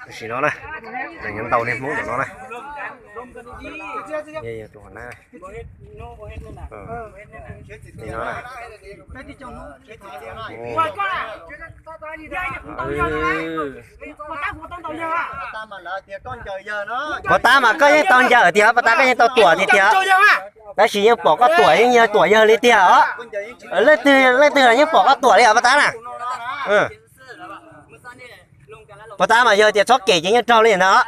Tam sim no na, nyob ntau niag Hmoob ntawm no na. Yog tus hauv na. Li no na. Puas tab mas koj yeej tau ncaws tiag, puas tab koj yeej tau tuam tiag tiag. Tab sis yeej pom koj tuam, yeej yog tuam yawg li tiag os. Leej twg, leej twg los yeej pom koj tuam li os puas tab na. Puas tab mas yog tias txhob kem ces yeej raug li ntawd,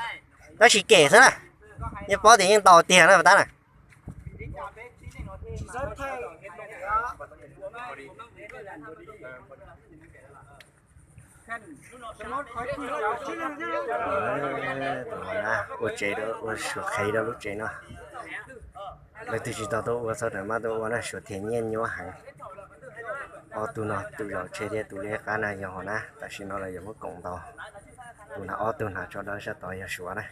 tab sis kem xwb na. Yeej paub tias yeej tau tiag na puas tab na. Ua tsev, ua suav qhev rau lub tsev no. Leej twg tsis tau tuaj ua txhob rawm mab tuaj ua na, suav thiab nyiaj nyuab heev. Ob tug no tus zaum tshe thiab tus liab qab na yog hov na, tam sim no lawv yuav muab koom ntaus. Tus na ob tug hnav tsho dawb sab tod yog suav na.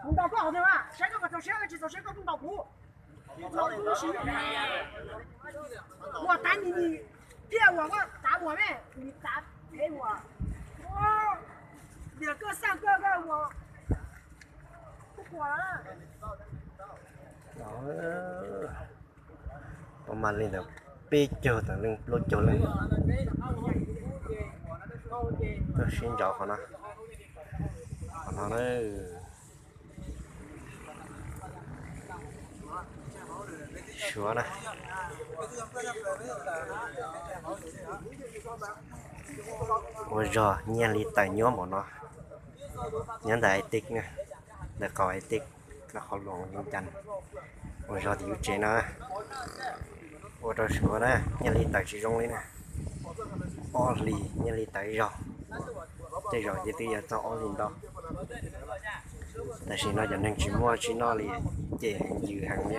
Kuv ntaus koj, saib koj puas txaus siab, tsis txaus siab koj kuj ntaus kuv. Ua tav ni ni, thiaj ua koj tav ua me, ni tav pem ua. Tias koj xaj koj koj ua. Tau mas li ntawd peb caug tawm leej plaub caug leej tuaj sib ntsib qhov no, qhov no na. Suav na. Ua zog nyiaj li tawm nyuab npaum no. Nyob ntawm Aiv Tij na, ntawm qaum Aiv Tij, qhov Loos Vias Cas. Ua zog tim lub tsev no. Ua rau suav na, nyiaj li tawm tsis zoo li na. Ob hlis nyiaj li tawm ib zaug, tej zaum ces twb yuav txog ob hlis ntau. Tam sim no cov neeg tsis muaj tsis noj li, ces heev yws heev li.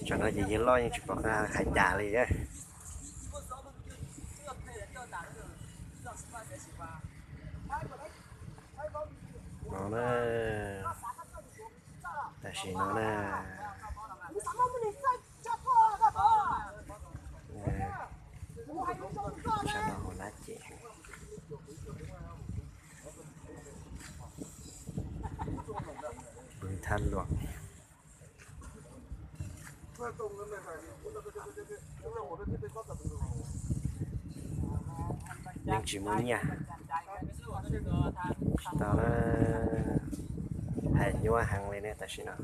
Tsam no ces yawg loj yeej tsis pom qab hais cas li. No na, tam sim no na, sab no hauv lab ces pw thab luam. Yeej tsis muaj nyiaj, tsis tau na, hais nyuaj heev li ne tam sim no.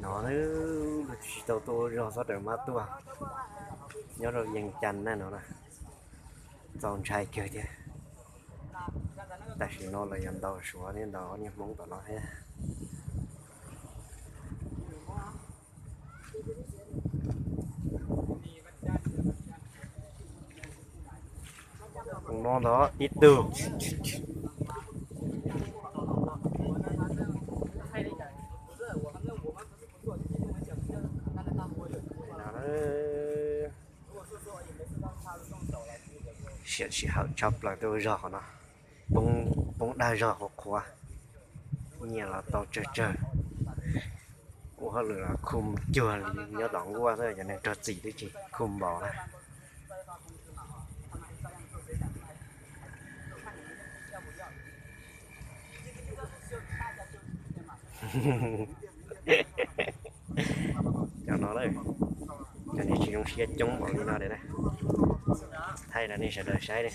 No, tsis tau tuaj ua zog txhob rawm mab tuaj, nyob rau Yees Cas na no na, txaus ntshai kawg thiab. Tam sim no lawv yuav ntaus suav thiab ntaus niag Hmoob tom no thiab. Tus no ntag ib tug. Siam sij hawm tshaj plaws tuaj ua zog qhov no. Poob dag zog qhuav qhuav, nyiaj los tau tsawg tsawg. Ua hauj lwm los khuj cuag li nyob tom nkuaj xwb, cov neeg rog txim twb tsis khuj npaum na. Cov no, cov nej tsis zoo siab coob npaum li no li na. Thaij rau nej sawv daws saib li.